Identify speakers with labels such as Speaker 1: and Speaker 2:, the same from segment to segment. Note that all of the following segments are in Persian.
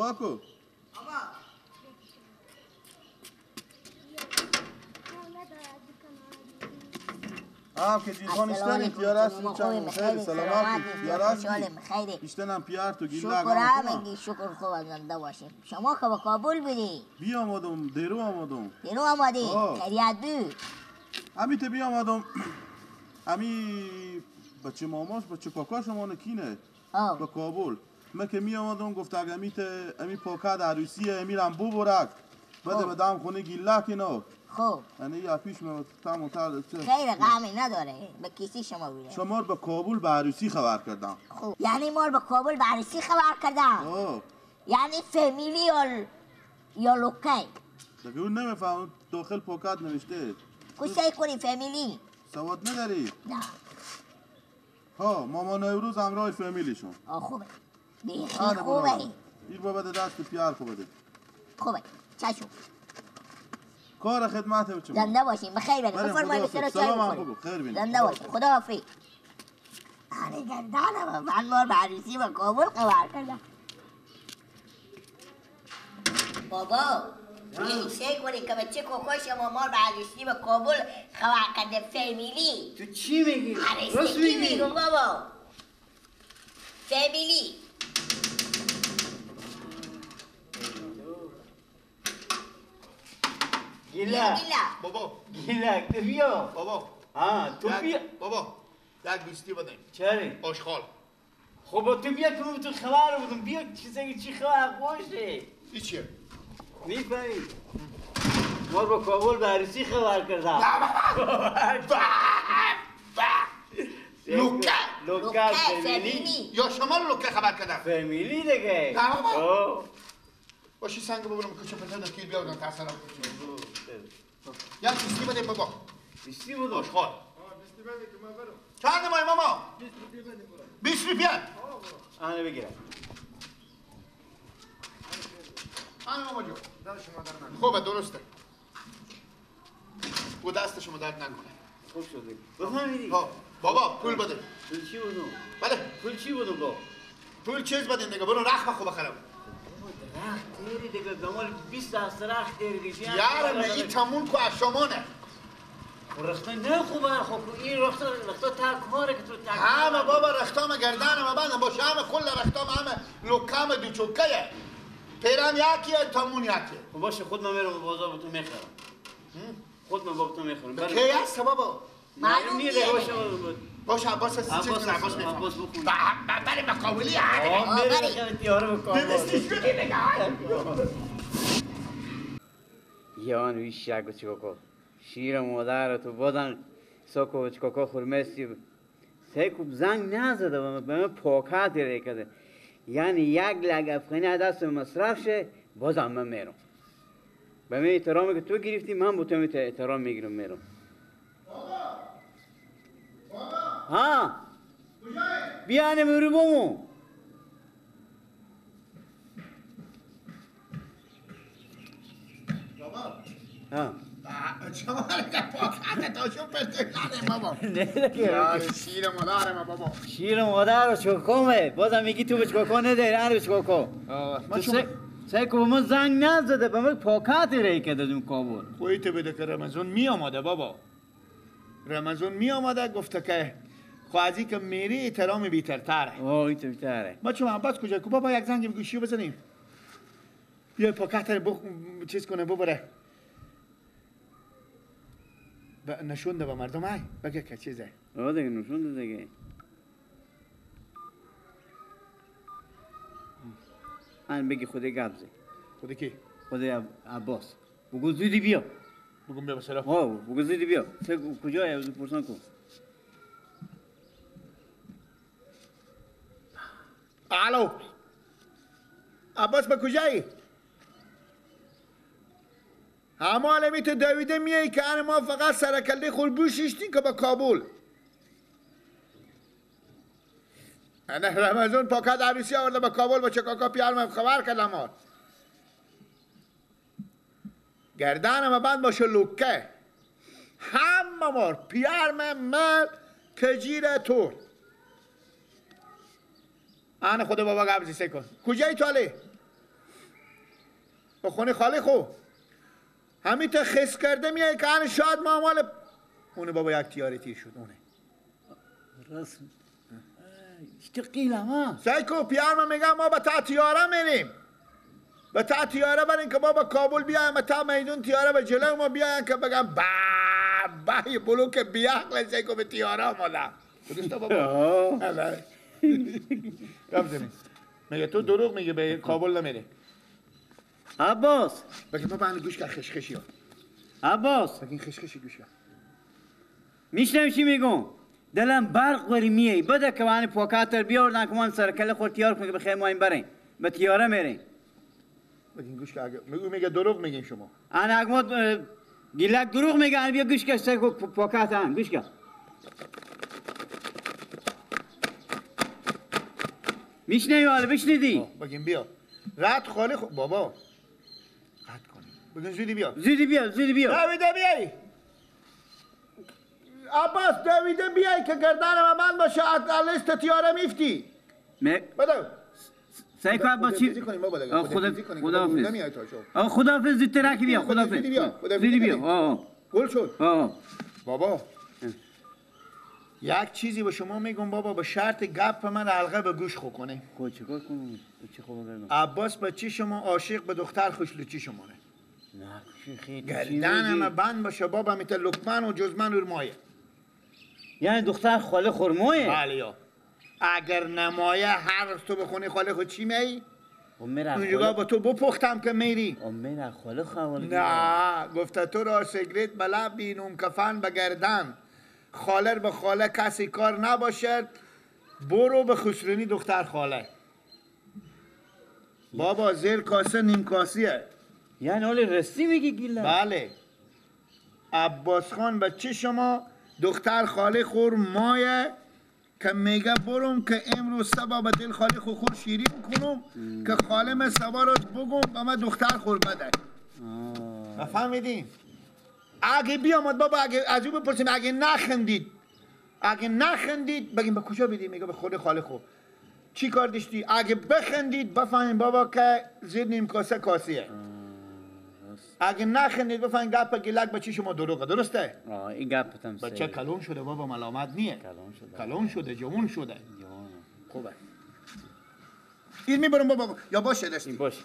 Speaker 1: کاکو آب که دیوان اشتنیم پیار هستی خیلی سلامتی پیار هستی اشتنم پیار تو گیلا
Speaker 2: شکر شکر خوب زنده باشیم. شما که به کابل بودی؟
Speaker 1: بیا آمدم دیرو آمدم.
Speaker 2: دیرو آمدی؟ خیریت بود؟
Speaker 1: امی تو بیا آمدم امی بچه ماماش بچه کاکاش مانه کینه به کابل. من که می آمدم گفت اگه امی پاکت عروسیه امیرم ببرک بده بدم خونه گیلا کنه.
Speaker 2: خب
Speaker 1: یعنی یا پیش می تمام تر
Speaker 2: خیر غمی نداره به کسی شما بوده.
Speaker 1: شما به کابل به عروسی خبر کردم.
Speaker 2: خب یعنی ما به کابل به عروسی خبر کردم. یعنی فامیلی یا لوکه
Speaker 1: دیگه اون نمیفهم داخل پاکت نوشته.
Speaker 2: کجای کنی فامیلی؟
Speaker 1: سواد نداری؟
Speaker 2: نه.
Speaker 1: ها مامان امروز همراه فامیلیشون.
Speaker 2: آه خوبه بیخی خوبه.
Speaker 1: این بابا دست پیار خوبه ده.
Speaker 2: خوبه چشم
Speaker 1: کار خدمت بچم.
Speaker 2: زنده باشیم بخیر بریم. بفرمایید بسیار چای بخوریم.
Speaker 1: خیر بینیم.
Speaker 2: زنده باشیم خدا حافظ. آره گردانم من مار به عروسی به کابل خبر کردم. بابا سعی کنی که بچه کوکوش ما مار به عروسی به کابل خبر کرده فامیلی.
Speaker 3: تو چی میگی؟
Speaker 2: راست میگی؟ میگم بابا فامیلی.
Speaker 3: گیلا
Speaker 4: بابا
Speaker 3: گیلا تو بیا
Speaker 4: بابا.
Speaker 3: ها تو بیا
Speaker 4: بابا. یک بیستی بدیم.
Speaker 3: چرا؟
Speaker 4: آشغال.
Speaker 3: خب تو بیا که من تو خبر بودم. بیا چیزی چی خبر خوشه.
Speaker 4: این چیه؟
Speaker 3: میفهمی؟ ما با کابل به عروسی خبر کردم.
Speaker 4: لوکه
Speaker 3: لوکه فامیلی.
Speaker 4: یا شما لوکه خبر کردم.
Speaker 3: فامیلی دیگه.
Speaker 4: نه بابا. باشی سنگ ببرم کوچه پسر دکیر بیاورم تا سلام. یک بیستی بده بابا.
Speaker 3: بیستی بودم.
Speaker 4: آشغال. چند مای ماما؟ 20 روپیه.
Speaker 3: آنه بگیرم.
Speaker 4: آنه ماما جو. خوبه درسته. او دست شما درد نکنه.
Speaker 3: خوب شده. بفهمیدی؟
Speaker 4: ها بابا پول بده.
Speaker 3: پول چی بودم؟
Speaker 4: بله.
Speaker 3: پول چی بودم بابا؟
Speaker 4: پول چیز بده دیگه برو رخ بخو بخرم.
Speaker 3: رخ تیری دیگه دمال 20 دست رخ تیری دیگه.
Speaker 4: یارم این تمون کو اشمانه.
Speaker 3: رختا نه خوبه خب این رختا رختا تکاره که تو تک
Speaker 4: همه بابا رختام گردنم بندم باشه همه کل رختام همه لوکام دو چوکه پیرم یکیه تمون یکیه.
Speaker 3: خب باشه خود من میرم بازار با تو میخرم. خود من با تو میخرم.
Speaker 4: کی هست بابا؟
Speaker 2: معلوم
Speaker 3: نیست. باشه
Speaker 4: باشه عباس هست چیز عباس
Speaker 3: عباس بخون.
Speaker 4: بله مقاولی
Speaker 3: یان ویش چیکو شیر مادر تو بازن ساکو چکاکا خورمسی سیکوب زنگ نزده و به من پاکت ری کرده. یعنی یک لگ افغانی دست مصرف شه بازم من میرم. به من احترامی که تو گرفتی من با تو احترام میگیرم میرم. ها بیا نمیرو بامو. ها
Speaker 4: شما پاکت تاشون پرتگانه بابا.
Speaker 3: نه
Speaker 4: شیر مادرم بابا.
Speaker 3: شیر مادر چوکومه بازم میگی تو به چوکو نداری اره چوکو. تو سه من زنگ نزده به من پاکت ری کرده از اون کابل.
Speaker 4: خویت بده که رمضان می آمده بابا. رمضان می آمده گفته که خواهی که میری احترام بیترتره.
Speaker 3: اوه این بیتره.
Speaker 4: ما چون عباس کجا کو بابا یک زنگ گوشی بزنیم. بیا پاکت رو چیز کنه ببره. نشون ده به مردم ای بگه که چیزه.
Speaker 3: آه دیگه نشون ده دیگه. ان بگی خود گبزه.
Speaker 4: خود کی؟
Speaker 3: خود عباس. بگو زودی بیا.
Speaker 4: بگم بیا بسرا.
Speaker 3: آه بگو زودی بیا. کجایی؟ از پرسان کن.
Speaker 4: الو عباس به کجایی؟ همه عالمی تو دویده میایی که ان ما فقط سرکله خلبوشیشتیم که با کابل. انا رمضان پاکت عروسی آورده با کابل با چکاکا پیارم خبر کردم آر. گردنم بند باشه لوکه همه مار پیارم من کجیر تور. آن خود بابا قبضی سه کن. کجایی تو علی؟ به خونه خاله خو همین تا خس کرده میای که آن شاید ما مال اونه بابا یک تیاره تیر شد اونه
Speaker 3: راست چه قیلم ها
Speaker 4: سیکو پیار من میگم ما به تا تیاره میریم به تا تیاره بریم که ما به کابل بیایم به تا میدون تیاره به جلوی ما بیایم که بگم با با بلوک بیعقل سیکو به تیاره آمده درسته بابا؟ گفت میگه تو دروغ میگه به کابل نمیری
Speaker 3: عباس
Speaker 4: بگه بابا انا گوش کن خشخشی ها
Speaker 3: عباس
Speaker 4: بگه خشخشی گوش کن
Speaker 3: میشنم چی میگم دلم برق بری میای بده که من پاکاتر بیاردن که من سرکله خور تیار کنم که بخیر ما این بریم به تیاره میریم
Speaker 4: بگین گوش کن میگه دروغ میگین شما
Speaker 3: انا اگه ما گیلک دروغ میگه انا بیا گوش کن سر پاکات هم گوش کن میشنوی حالا بشنیدی
Speaker 4: بگین بیا رد خالی خو بابا رد کنی بگین زودی بیا
Speaker 3: زودی بیا زودی بیا
Speaker 4: دویده بیای عباس دویده بیای که گردن من باشه از تیاره میفتی بده
Speaker 3: سعی کن عباس چی خداحافظ خداحافظ زودتر که بیا خداحافظ زودی بیا
Speaker 4: گل شد بابا یک چیزی به شما میگم بابا به شرط گپ من حلقه به گوش خو کنه
Speaker 3: خب چیکار کنم چی خوب بگم
Speaker 4: عباس بچه شما عاشق به دختر خوشلوچی شمانه
Speaker 3: نه خیلی
Speaker 4: گردنم بند باشه بابا میته لقمان و جز من مایه
Speaker 3: یعنی دختر خاله خرمایه
Speaker 4: بله یا اگر نمایه هر روز تو بخونی خاله خود چی می اونجا با تو بپختم که میری
Speaker 3: میره خاله خواهی
Speaker 4: نه گفته تو را سیگرت بلب بینم کفن به گردن خاله به خاله کسی کار نباشد برو به خسرونی دختر خاله بابا زیر کاسه نیم کاسیه
Speaker 3: یعنی حالی رسی میگی گیله
Speaker 4: بله عباس خان بچه شما دختر خاله خور مایه که میگه برم که امروز سبا به دل خاله خور خور شیرین کنم که خاله من سبا رو بگم به من دختر خور بده فهمیدین؟ اگه بیامد بابا اگه از او بپرسیم اگه نخندید اگه نخندید بگیم به کجا بدیم میگه به خود خاله خو چی کار داشتی اگه بخندید بفهمیم بابا که زیر نیم کاسه کاسیه اگه نخندید بفهمیم گپ گیلک بچه شما دروغه درسته
Speaker 3: این گپ
Speaker 4: بچه کلون شده بابا ملامت نیه
Speaker 3: کلون شده
Speaker 4: کلون شده جوون شده خوبه این میبرم بابا یا باشه دستی
Speaker 3: این باشه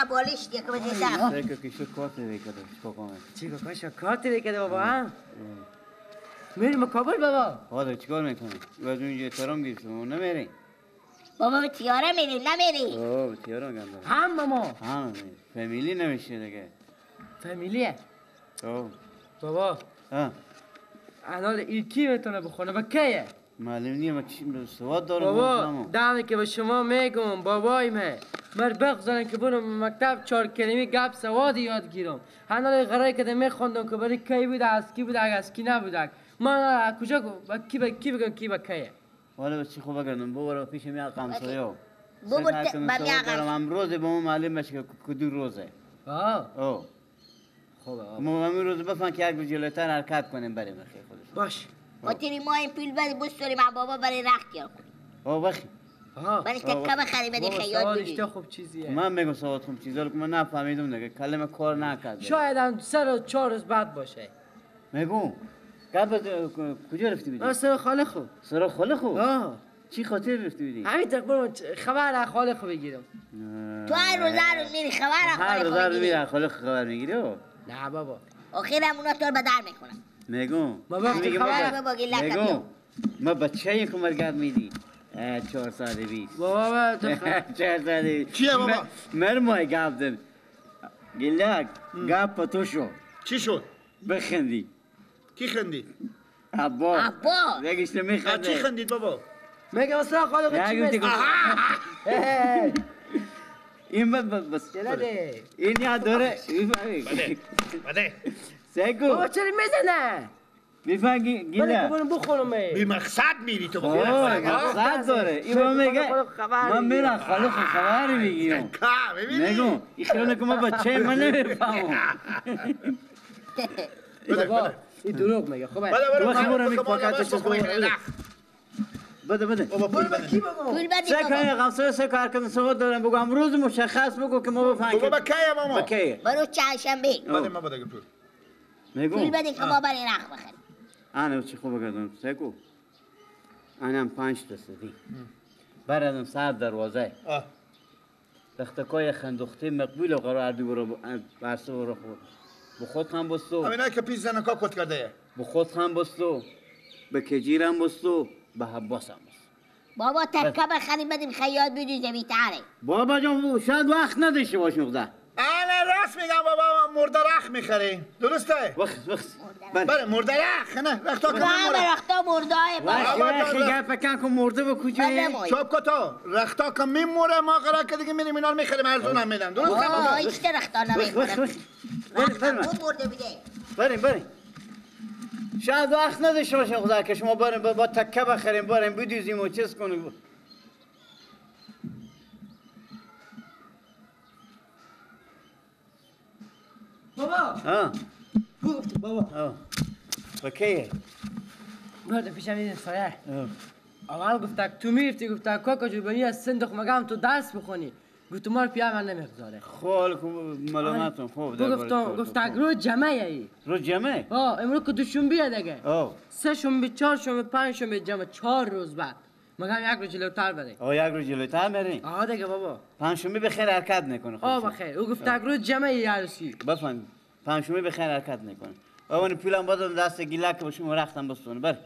Speaker 2: بالش دیگه که بده
Speaker 3: سیکو کیشو کارت دیگه
Speaker 5: چی کاکا کارت دیگه بابا ها میریم کابل بابا
Speaker 3: آره چیکار میکنی باز اونجا احترام گرفتم نمیری
Speaker 2: بابا به تیاره میری نمیری
Speaker 3: اوه به تیاره میگم
Speaker 5: هم ماما
Speaker 3: هم فامیلی نمیشه دیگه
Speaker 5: فامیلیه
Speaker 3: اوه
Speaker 5: بابا
Speaker 3: ها
Speaker 5: الان این کی میتونه بخونه با کیه
Speaker 3: معلوم نیه من چی سواد دارم
Speaker 5: بابا دمی که به شما میگم بابای من مر بغزانم که برم مکتب چهار کلمی گپ سواد یاد گیرم هنوز قراره که میخوندم که برای کی بود از کی بود از کی نبود من کجا با کی با کی بگم کی با کیه
Speaker 3: والا بچه خوب بگردم بابا پیش می قمصایو
Speaker 2: بابا با می
Speaker 3: دارم امروز به ما معلوم بشه که کدوم روزه
Speaker 5: آه
Speaker 3: او
Speaker 5: خوبه
Speaker 3: ما همین روز بفهم که یک جلوتر حرکت کنیم بریم خیر خودش
Speaker 5: باش
Speaker 2: خاطر ما این پول بده بستوریم بابا برای رخت یار کنیم
Speaker 3: او بخی
Speaker 2: برای تکه بخریم بدی خیاط بگی
Speaker 5: خوب چیزیه
Speaker 3: من میگم سواد خوب چیزا که من نفهمیدم دیگه کلمه کار نکرد
Speaker 5: شاید هم 3 و 4 روز بعد باشه
Speaker 3: میگم قبل کجا رفتی بودی؟
Speaker 5: سر خاله خو
Speaker 3: سر خاله خو؟
Speaker 5: آه
Speaker 3: چی خاطر رفتی بودی؟
Speaker 5: همین تک برم خبر از خاله خو بگیرم
Speaker 2: تو هر روز هر روز میری خبر از خاله خو
Speaker 3: هر روز میری خاله خو خبر میگیری
Speaker 5: نه بابا
Speaker 2: آخرم اونا تو رو بدر میکنن
Speaker 3: میگم
Speaker 5: بابا
Speaker 2: خبر بابا
Speaker 3: میگم ما بچه ای که مرگب میدی 420
Speaker 5: بابا تو
Speaker 3: 420
Speaker 4: چیه بابا؟
Speaker 3: مر مای گفتم گلک گپ تو شد.
Speaker 4: چی شد؟
Speaker 3: بخندی.
Speaker 4: کی خندید؟
Speaker 3: عباس.
Speaker 2: عباس
Speaker 3: یکیش نمیخنده.
Speaker 4: چی خندید بابا؟
Speaker 5: میگه واسه خالق چی میگه؟
Speaker 3: این بس این یاد داره.
Speaker 4: بله بله.
Speaker 3: سگو
Speaker 5: بابا چرا میزنه؟
Speaker 3: میفهمی گیله
Speaker 5: بله بخورم.
Speaker 4: بی مقصد میری تو.
Speaker 3: مقصد داره. این میگه من میرم خالق خبر میگیرم. میگم این خیال نکن من بچه من نمیفهمم.
Speaker 5: بابا این دروغ میگه. خب
Speaker 3: بده بده.
Speaker 4: بابا پول بده.
Speaker 5: کی بگم؟
Speaker 2: پول بده.
Speaker 3: سه کار قمصر سه کار کردن سواد دارم بگو امروز مشخص بگو که ما بفهمیم.
Speaker 4: بابا کی ماما؟
Speaker 3: بکی.
Speaker 2: برو چهارشنبه.
Speaker 4: بده ما بده پول.
Speaker 3: میگم.
Speaker 2: پول بده که ما برای رخ بخریم.
Speaker 3: انا چی خوب کردم سگو. انا 5 تا سدی. برادم ساعت دروازه. دختکای خندختی مقبول و قرار دی برو برسه برو خود. به خود هم بستو.
Speaker 4: همینا که پیش زنکا کت کرده.
Speaker 3: به خود هم بستو. به کجیرم بستو. به عباس هم بستو.
Speaker 2: بابا تکه بخریم بدیم خیاط بدوزه بیتره.
Speaker 3: بابا جان شاید وقت نداشته باشیم خدا.
Speaker 4: انا راست میگم بابا مرده رخ میخریم. درسته؟
Speaker 3: وقت وقت.
Speaker 4: بله مرده رخ نه رختا که
Speaker 2: مرده. رختا مرده
Speaker 3: بابا. وقت گپ کن که مرده به کجا؟
Speaker 4: چاپ کتا رختا که میموره ما قرار که دیگه میریم اینا رو میخریم ارزون هم میدن. درسته بابا؟
Speaker 2: هیچ رختا نمیخورم. رختا مرده میده.
Speaker 3: بریم بریم. شاید وقت نداشته باشیم خدا که شما بریم با تکه بخریم بریم بدوزیم و چیز کنیم.
Speaker 5: بابا
Speaker 3: ها
Speaker 5: گفت بابا
Speaker 3: بکیه
Speaker 5: برده پیشم این سایه اول گفت تو میرفتی گفت کاکا جو بنی از صندوق مگم تو درس بخونی گفت ما رو پیا من نمیگذاره.
Speaker 3: خال ملامتم خوب
Speaker 5: گفتم گفت رو جمعه ای
Speaker 3: رو جمعه
Speaker 5: امروز که دوشنبه دیگه سه شنبه چهار شنبه پنج شنبه جمعه 4 روز بعد مگم یک روز جلوتر بره.
Speaker 3: یک روز جلوتر بریم.
Speaker 5: دیگه بابا
Speaker 3: پنج شنبه بخیر حرکت نکنه.
Speaker 5: بخیر. او گفت روز جمعه ای عروسی.
Speaker 3: بفهم پنج شنبه بخیر حرکت نکنه. اون پولم بادم دست گیلک که باشیم رختم بستونه. بله